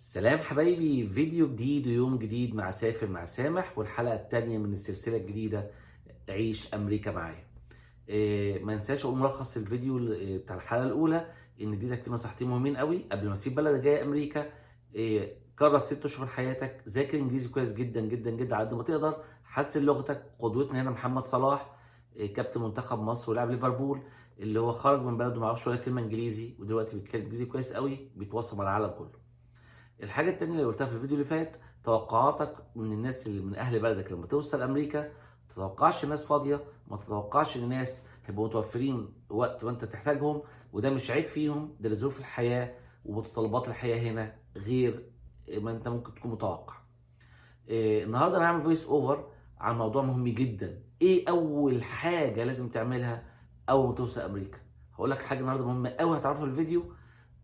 سلام حبايبي، فيديو جديد ويوم جديد مع سافر مع سامح، والحلقة التانية من السلسلة الجديدة عيش أمريكا معايا. ما انساش اقول ملخص الفيديو بتاع الحلقة الأولى، إن اديتك فيه نصيحتين مهمين قوي قبل ما تسيب بلدك جاي أمريكا. كرس 6 أشهر من حياتك، ذاكر إنجليزي كويس جدا جدا جدا على قد ما تقدر، حسن لغتك. قدوتنا هنا محمد صلاح، كابتن منتخب مصر ولاعب ليفربول، اللي هو خرج من بلده ما يعرفش ولا كلمة إنجليزي، ودلوقتي بيتكلم إنجليزي كويس قوي، بيتواصل مع العالم كله. الحاجة التانية اللي قلتها في الفيديو اللي فات، توقعاتك من الناس اللي من أهل بلدك لما توصل أمريكا، ما تتوقعش الناس فاضية، ما تتوقعش إن الناس هيبقوا متوفرين وقت ما أنت تحتاجهم، وده مش عيب فيهم، ده لظروف الحياة ومتطلبات الحياة هنا غير ما أنت ممكن تكون متوقع. النهارده أنا هعمل voice over عن موضوع مهم جدا. إيه أول حاجة لازم تعملها أول ما توصل أمريكا؟ هقول لك حاجة النهارده مهمة أوي هتعرفها في الفيديو.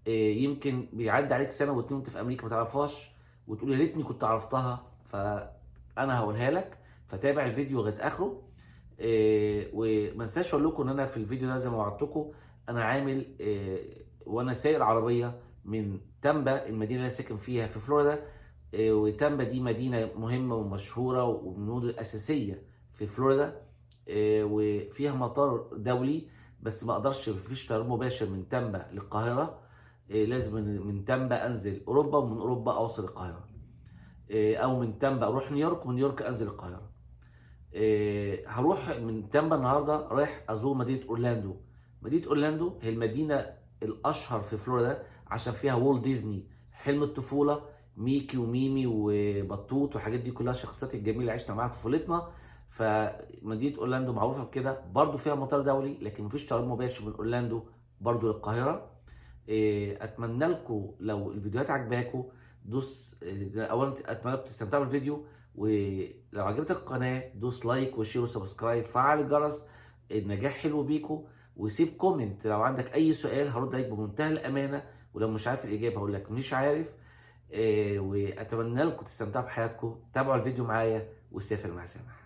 يمكن بيعدي عليك سنة واتنين وانت في امريكا ما تعرفهاش وتقول يا ريتني كنت عرفتها، فانا هقولها لك، فتابع الفيديو لغاية اخره. وما انساش اقول لكم ان انا في الفيديو ده زي ما وعدتكم انا عامل وانا سايق العربية من تامبا، المدينة اللي انا ساكن فيها في فلوريدا. وتامبا دي مدينة مهمة ومشهوره ومن المدن الاساسية في فلوريدا، وفيها مطار دولي، بس ما اقدرش، مفيش طيران مباشر من تامبا للقاهره. لازم من تامبا انزل اوروبا، ومن اوروبا اوصل القاهره، او من تامبا اروح نيويورك، ومن نيويورك انزل القاهرة. هروح من تامبا النهارده رايح ازور مدينة اورلاندو. مدينة اورلاندو هي المدينة الاشهر في فلوريدا عشان فيها والت ديزني، حلم الطفوله، ميكي وميمي وبطوط والحاجات دي كلها، الشخصيات الجميلة اللي عشنا معاها طفولتنا. فمدينه اورلاندو معروفة بكده. برضو فيها مطار دولي، لكن مفيش طيران مباشر من اورلاندو برضو للقاهره. اتمنى لكم لو الفيديوهات عجباكم دوس اولا اتمنى لكم تستمتعوا بالفيديو، ولو عجبتك القناة دوس like و share و subscribe، فعل الجرس، النجاح حلو بيكم، وسيب comment لو عندك اي سؤال هرد عليك بمنتهى الامانه، ولو مش عارف الاجابة هقول لك مش عارف. واتمنى لكم تستمتعوا بحياتكم. تابعوا الفيديو معايا وسافر مع سامح.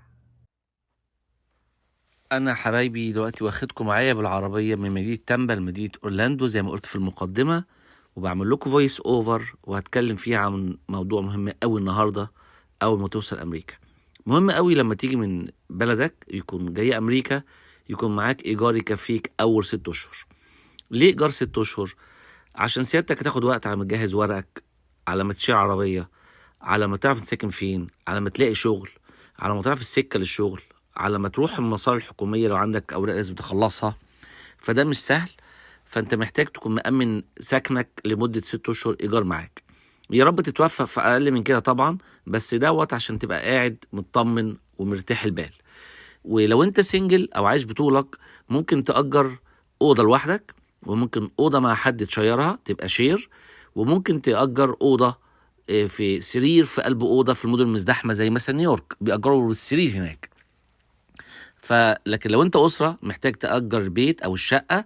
انا حبايبي دلوقتي واخدكم معايا بالعربية من مدينة تامبا لمدينة اورلاندو زي ما قلت في المقدمة، وبعمل لكم voice over وهتكلم فيها عن موضوع مهم قوي النهارده اول ما توصل امريكا. مهم قوي لما تيجي من بلدك يكون جاي امريكا يكون معاك ايجار يكفيك اول 6 اشهر. ليه ايجار 6 اشهر؟ عشان سيادتك هتاخد وقت على ما تجهز ورقك، على ما تشتري عربيه، على ما تعرف انت ساكن فين، على ما تلاقي شغل، على ما تعرف السكة للشغل، على ما تروح المصالح الحكومية لو عندك اوراق لازم تخلصها. فده مش سهل، فانت محتاج تكون مأمن سكنك لمدة 6 اشهر ايجار معاك. يا رب تتوفق في اقل من كده طبعا، بس دوت عشان تبقى قاعد مطمن ومرتاح البال. ولو انت single او عايش بطولك ممكن تأجر اوضة لوحدك، وممكن اوضة مع حد تشيرها تبقى share، وممكن تأجر اوضة في سرير في قلب اوضة في المدن المزدحمه زي مثلا نيويورك بيأجروا بالسرير هناك. فلكن لو انت اسره محتاج تأجر البيت او الشقة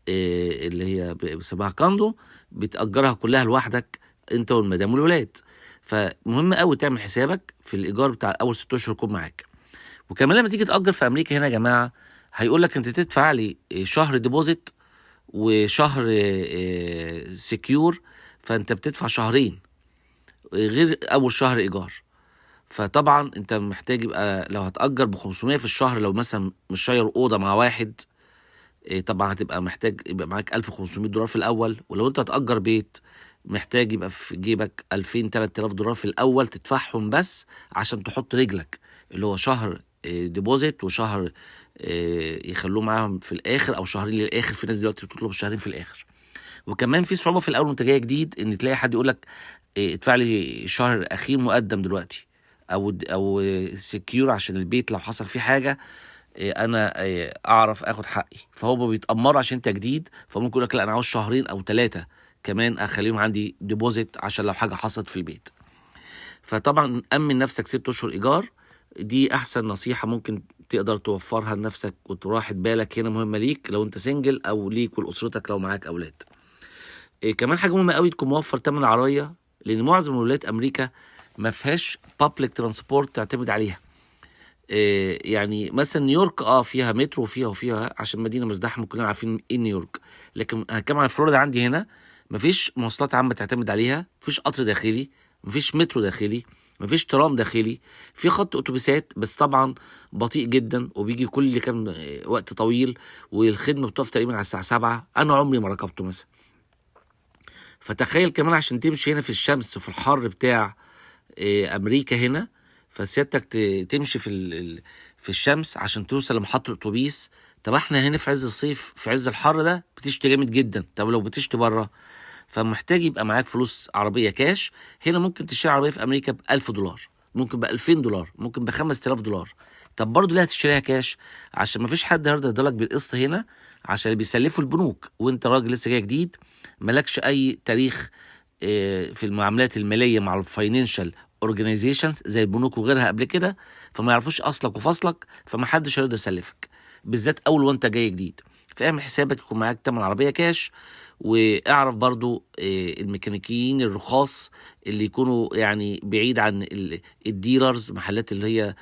اللي هي بيسموها condo، بتأجرها كلها لوحدك انت والمدام والولاد. فمهم قوي تعمل حسابك في الايجار بتاع اول 6 اشهر يكون معاك. وكمان لما تيجي تأجر في امريكا هنا يا جماعة هيقول لك انت تدفع لي شهر deposit وشهر secure، فانت بتدفع شهرين غير اول شهر ايجار. فطبعا انت محتاج يبقى لو هتأجر ب 500 في الشهر، لو مثلا مش شاير اوضة مع واحد، طبعا هتبقى محتاج يبقى معاك 1500 دولار في الاول. ولو انت هتأجر بيت محتاج يبقى في جيبك 2000 3000 دولار في الاول تدفعهم بس عشان تحط رجلك، اللي هو شهر deposit وشهر يخلوه معاهم في الاخر او شهرين للاخر. في ناس دلوقتي بتطلب شهرين في الاخر. وكمان في صعوبة في الاول وانت جاي جديد ان تلاقي حد يقول لك ادفع لي الشهر الاخير مقدم دلوقتي او secure عشان البيت لو حصل فيه حاجة انا اعرف اخد حقي. فهو بيتأمروا عشان انت جديد، فممكن يقول لك لا انا عاوز شهرين او 3 كمان اخليهم عندي deposit عشان لو حاجة حصلت في البيت. فطبعا امن نفسك 6 اشهر ايجار، دي احسن نصيحة ممكن تقدر توفرها لنفسك وتراحة بالك هنا، مهمة ليك لو انت single او ليك ولاسرتك لو معاك اولاد. كمان حاجة مهمة قوي تكون موفر تمن العربيه، لان معظم ولايات امريكا ما فيهاش public transport تعتمد عليها. يعني مثلا نيويورك فيها مترو وفيها وفيها عشان مدينة مزدحمه كلنا عارفين ايه نيويورك، لكن انا هتكلم عن فلوريدا عندي هنا مفيش مواصلات عامة تعتمد عليها، مفيش قطر داخلي، مفيش مترو داخلي، مفيش ترام داخلي، في خط اتوبيسات بس طبعا بطيء جدا وبيجي كل كام وقت طويل، والخدمة بتقف تقريبا على الساعة 7. انا عمري ما ركبته مثلا. فتخيل كمان عشان تمشي هنا في الشمس وفي الحر بتاع امريكا هنا، فسيادتك تمشي في الشمس عشان توصل لمحطه الاتوبيس. طب احنا هنا في عز الصيف في عز الحر ده بتشتي جامد جدا، طب لو بتشتي بره، فمحتاج يبقى معاك فلوس عربية كاش. هنا ممكن تشتري عربية في امريكا ب $1000، ممكن ب $2000، ممكن ب $5000. طب برضه ليه هتشتريها كاش؟ عشان مفيش حد هيرضى يديلك بالقسط هنا، عشان بيسلفوا البنوك، وانت راجل لسه جاي جديد مالكش اي تاريخ في المعاملات المالية مع ال financial organizations زي البنوك وغيرها قبل كده، فما يعرفوش اصلك وفصلك، فما حدش هيرضى يسلفك بالذات اول وانت جاي جديد. فاعمل حسابك يكون معاك تمن عربية كاش، واعرف برضو الميكانيكيين الرخاص اللي يكونوا يعني بعيد عن ال dealers، محلات اللي هي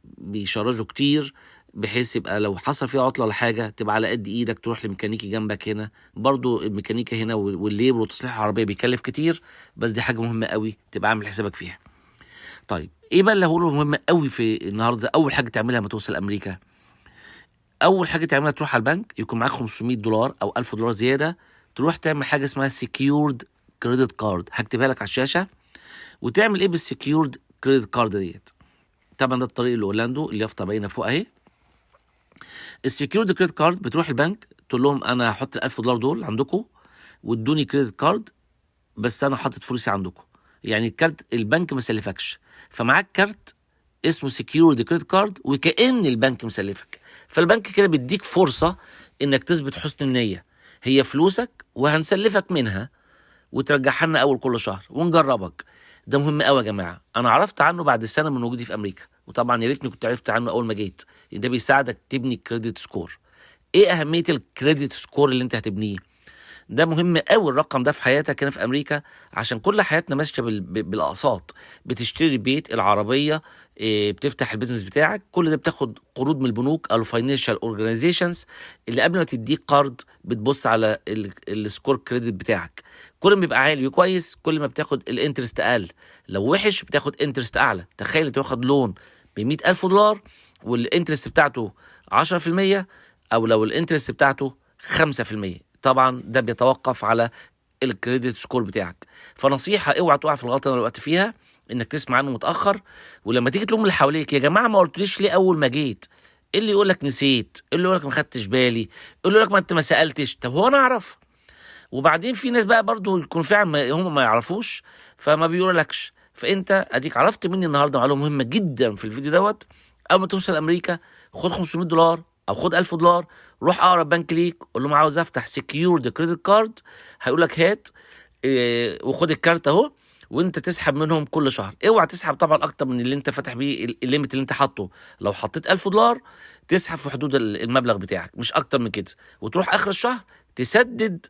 بيشرجوا كتير، بحيث يبقى لو حصل فيها عطله ولا حاجة تبقى على قد ايدك تروح لميكانيكي جنبك هنا. برضو الميكانيكا هنا وال labor وتصليح العربية بيكلف كتير، بس دي حاجة مهمة قوي تبقى عامل حسابك فيها. طيب ايه بقى اللي هقوله مهم قوي في النهارده؟ اول حاجة تعملها لما توصل امريكا، اول حاجة تعملها تروح على البنك، يكون معاك $500 او $1000 زيادة، تروح تعمل حاجة اسمها secured credit card، هكتبها لك على الشاشة. وتعمل ايه بال secured credit card ديت؟ طبعا ده الطريق لاورلاندو اللي يافطة باينة فوق اهي. ال secured credit card بتروح البنك تقول لهم انا هحط ال $1000 دول عندكم وادوني credit card، بس انا حاطط فلوسي عندكم، يعني الكارت البنك ما سلفكش، فمعاك كارت اسمه secured credit card وكأن البنك مسلفك. فالبنك كده بيديك فرصة انك تثبت حسن النية، هي فلوسك وهنسلفك منها وترجعها لنا اول كل شهر ونجربك. ده مهم قوي يا جماعة، انا عرفت عنه بعد سنة من وجودي في امريكا، وطبعا يا ريتني كنت عرفت عنه اول ما جيت. ده بيساعدك تبني credit score. ايه اهمية ال credit score اللي انت هتبنيه؟ ده مهم قوي الرقم ده في حياتك هنا في امريكا، عشان كل حياتنا ماشية بالاقساط. بتشتري بيت، العربية، بتفتح ال business بتاعك، كل ده بتاخد قروض من البنوك او financial organizations اللي قبل ما تديك قرض بتبص على ال score credit بتاعك. كل ما بيبقى عالي وكويس كل ما بتاخد ال interest اقل، لو وحش بتاخد interest اعلى. تخيل انت واخد loan ب $100,000 وال interest بتاعته 10%، او لو ال interest بتاعته 5%، طبعا ده بيتوقف على ال credit score بتاعك. فنصيحه اوعى تقع في الغلطة اللي وقعت فيها، انك تسمع عنه متاخر، ولما تيجي تلوم اللي حواليك يا جماعة ما قلتليش ليه اول ما جيت، اللي يقول لك نسيت، اللي يقول لك ما خدتش بالي، اللي يقول لك ما انت ما سالتش. طب هو انا اعرف؟ وبعدين في ناس بقى برضو يكون فعلا هم ما يعرفوش فما بيقولكش. فانت اديك عرفت مني النهارده معلومة مهمة جدا في الفيديو دوت. اول ما توصل امريكا خد $500 او خد $1000، روح اقرب بنك ليك قول لهم عاوز افتح secured credit card، هيقول لك هات وخد الكارت اهو، وانت تسحب منهم كل شهر. اوعى تسحب طبعا اكتر من اللي انت فاتح بيه ال limit اللي انت حاطه. لو حطيت $1000 تسحب في حدود المبلغ بتاعك، مش اكتر من كده، وتروح اخر الشهر تسدد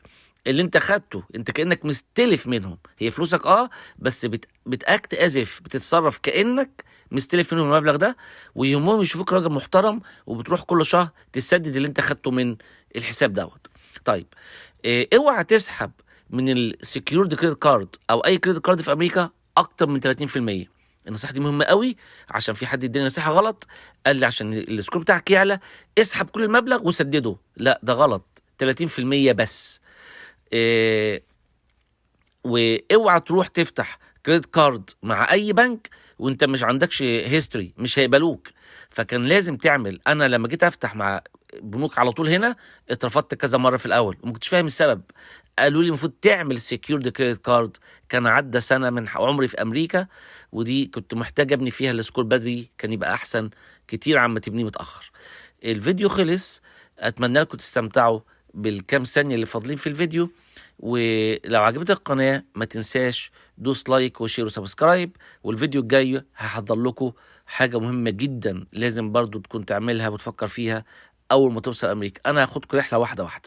اللي انت خدته. انت كانك مستلف منهم، هي فلوسك بس بت act as if، بتتصرف كانك مستلف منهم المبلغ ده، ويهمهم يشوفوك راجل محترم، وبتروح كل شهر تسدد اللي انت خدته من الحساب دوت. طيب اوعى تسحب من ال secured credit card او اي credit card في امريكا اكتر من 30%. النصيحة دي مهمة قوي، عشان في حد اداني نصيحة غلط، قال لي عشان ال score بتاعك يعلى اسحب كل المبلغ وسدده. لا ده غلط، 30% بس. واوعى تروح تفتح credit card مع اي بنك وانت مش عندكش history، مش هيقبلوك. فكان لازم تعمل. انا لما جيت افتح مع بنوك على طول هنا اترفضت كذا مرة في الاول وما كنتش فاهم السبب. قالوا لي المفروض تعمل secured credit card. كان عدى سنة من عمري في امريكا، ودي كنت محتاج ابني فيها ال score بدري، كان يبقى احسن كتير عما تبنيه متاخر. الفيديو خلص، اتمنى لكم تستمتعوا بالكام ثانية اللي فاضلين في الفيديو. ولو عجبتك القناة ما تنساش دوس like و share و subscribe. والفيديو الجاي هحضر لكم حاجة مهمة جدا لازم برضو تكون تعملها وتفكر فيها أول ما توصل أمريكا. أنا هاخدكم رحلة واحدة واحدة.